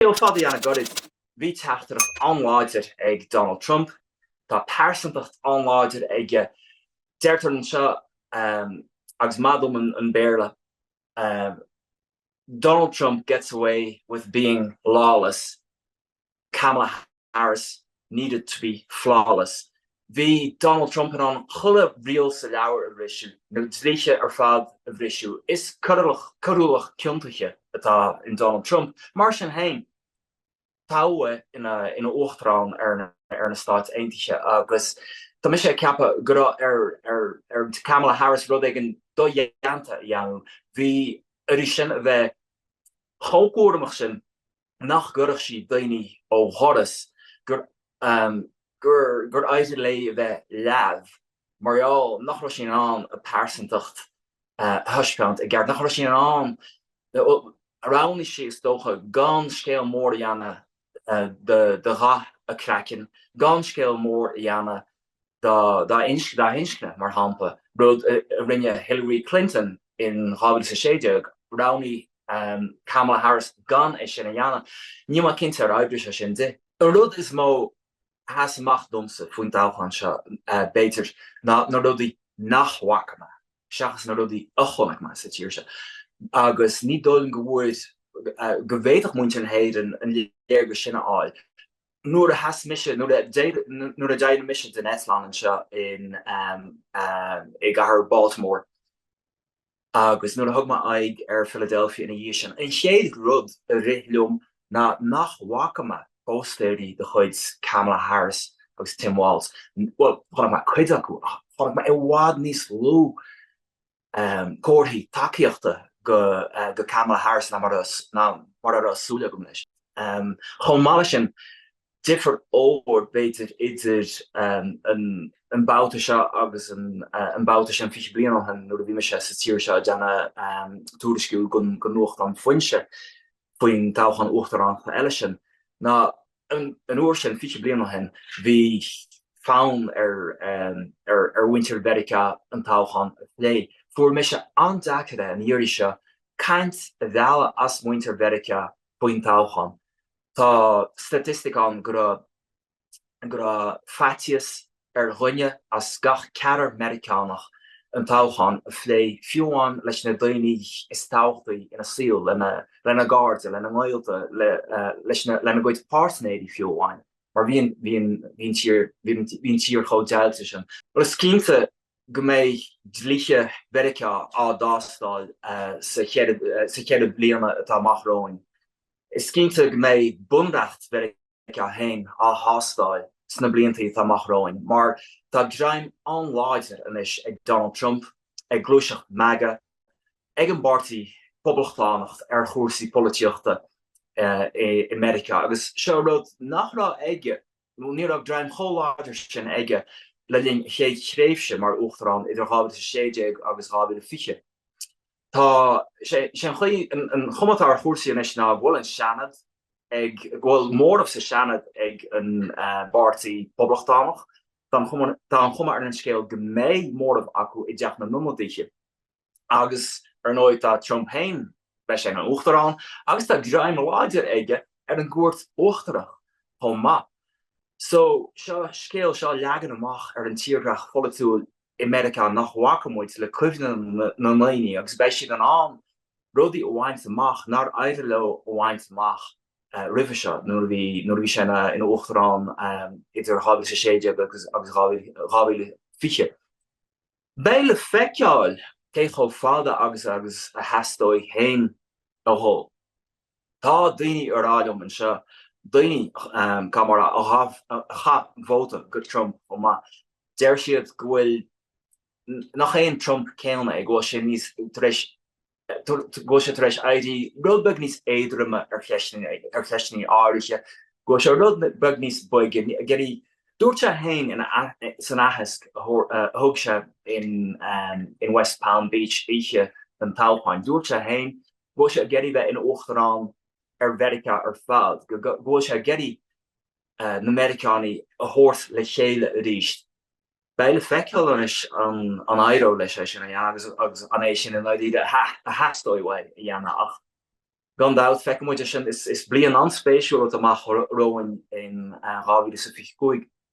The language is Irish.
Scéal fada a dhéanamh gairid, bhí teachtaireacht an-láidir ag Donald Trump, tá pearsantacht an-láidir aige. Deirtear anseo, agus maith dom an Béarla, Donald Trump gets away with being lawless, Kamala Harris needed to be flawless. Bhí Donald Trump in ann chuile riail sa leabhar a bhriseadh, na dlíthe ar fad a bhriseadh. Is coiriúlach ciontaithe atá in Donald Trump. Mar sin féin, toghadh é ina uachtarán ar na Stáit Aontaithe agus tá mise ag ceapadh go raibh ar Kamala Harris rud éigin dodhéanta a dhéanamh. Bhí uirthi sin a bheith chomh cúramach sin nach gcuirfeadh sí daoine ó dhoras, gur gur éirigh léi a bheith leamh mar gheall nach raibh sí in ann a pearsantacht a thaispeáint i gceart, nach raibh sí in ann, roghnaigh sí, is dócha, gan scéal mór a dhéanamh de dhath a craicinn, gan scéal mór a dhéanamh dá hinscne, mar shampla, rud a rinne Hillary Clinton in 2016, roghnaigh Kamala Harris gan é sin a dhéanamh. Níl mé cinnte ar oibrigh sé sin di. An rud is mó a sheas amach domsa faoin dtoghchán seo, b'fhéidir, ná na rudaí nach bhfaca mé, seachas na rudaí a chonaic mé sa tír seo. Agus ní dóigh liom go bhfuair, go bhféadfadh muintir na hÉireann an léargas sin a fháil. Nuair a sheas mise, nuair a nuair a d'éirigh mise den eitleán anseo in i gcathair Baltimore agus nuair a thug mé aghaidh ar Philadelphia ina dhiaidh sin, an chéad rud a rith liom ná nach bhfaca mé póstaeirí de chuid Kamala Harris agus Tim Walz. Bhuel, chonaic mé cuid acu ach chonaic mé i bhfad níos lú comharthaí tacaíochta go Kamala Harris ná mar a raibh súil agam leis. Chomh maith leis sin, difear ollmhór, b'fhéidir, idir an babhta seo agus an babhta sin 20 bliain ó shin nuair a bhí mise sa tír seo ag déanamh tuairisciú don nuachtán Foinse faoin toghchán uachtaránachta eile sin, ná An uair sin, 20 bliain ó shin, bhí fonn ar mhuintir Mheiriceá an toghchán a phlé. Fuair mise an-deacair é an iarraidh seo caint a mhealladh as muintir Mheiriceá faoin toghchán. Tá staitistic ann go raibh go raibh faitíos ar dhuine as gach ceathrar Meiriceánach an toghchán a phlé, fiú amháin leis na daoine is tábhachtaí ina saol, lena gcairde, lena ngaolta, lena gcuid páirtnéirí fiú amháin, mar bhí an tír chomh deighilte sin. Bhuel, is cinnte go mbeidh dlíthe Mheiriceá á dtástáil sa cheithre bliana atá amach romhainn. Is cinnte go mbeidh bunreacht Mheiriceá Mheiriceá féin á thástáil sna blianta atá amach romhainn, mar tá greim an-láidir anois ag Donald Trump, ag gluaiseacht MAGA, ag an bPáirtí Poblachtánach ar chúrsaí polaitíochta i Meiriceá, agus seo rud nach raibh aige, nó ní raibh greim chomh láidir sin aige le linn a chéad thréimhse mar uachtarán idir 2016 agus 2020. Tá sé an chaoi, an chuma atá ar chúrsaí anois ná go bhfuil an Seanad ag, go bhfuil móramh sa Seanad ag an bPáirtí Poblachtánach. Tá an chuma, tá an chuma ar an scéal go mbeidh móramh acu i dTeach na nIonadaithe. Agus, ar ndóigh, tá Trump féin, beidh sé ina Uachtarán, agus tá greim láidir aige ar an gCúirt Uachtarach chomh maith. So, seo scéal, seo leagan amach ar an tírdhreach pholaitiúil i Meiriceá nach bhfaca muid le cuimhne na ndaoine agus beidh siad in ann rudaí a bhaint amach nár éirigh leo a bhaint amach roimhe seo nuair a bhí nuair a bhí sé ina uachtarán idir 2016 agus agus 2020. Beidh le feiceáil cé chomh fada agus agus a theastóidh féin a dhul. Tá daoine ag rá liom anseo, daoine, cá mar a chaith vóta go Trump chomh maith, deir siad go bhfuil, nach é an Trump céanna é, go bhfuil sé níos, tar éis, go bhfuil sé tar éis éirí rud beag níos éadroime ar cheisteanna, ar cheisteanna áirithe, go bhfuil sé rud beag níos boige, ag éirí, dúirt sé féin san aitheasc a thug sé in West Palm Beach oíche an toghcháin, dúirt sé féin go bhfuil sé ag iarraidh bheith ina uachtarán ar Mheiriceá ar fad, go bhfuil sé ag iarraidh na Meiriceánaigh a thabhairt le chéile arís. Beidh le feiceáil anois an éireoidh leis é sin a dhéanamh agus an é sin i ndáiríre a theastóidh uaidh a dhéanamh ach. Gan dabht, feicfidh muid é sin. Is bliain an-spéisiúil atá amach romhainn in 2025.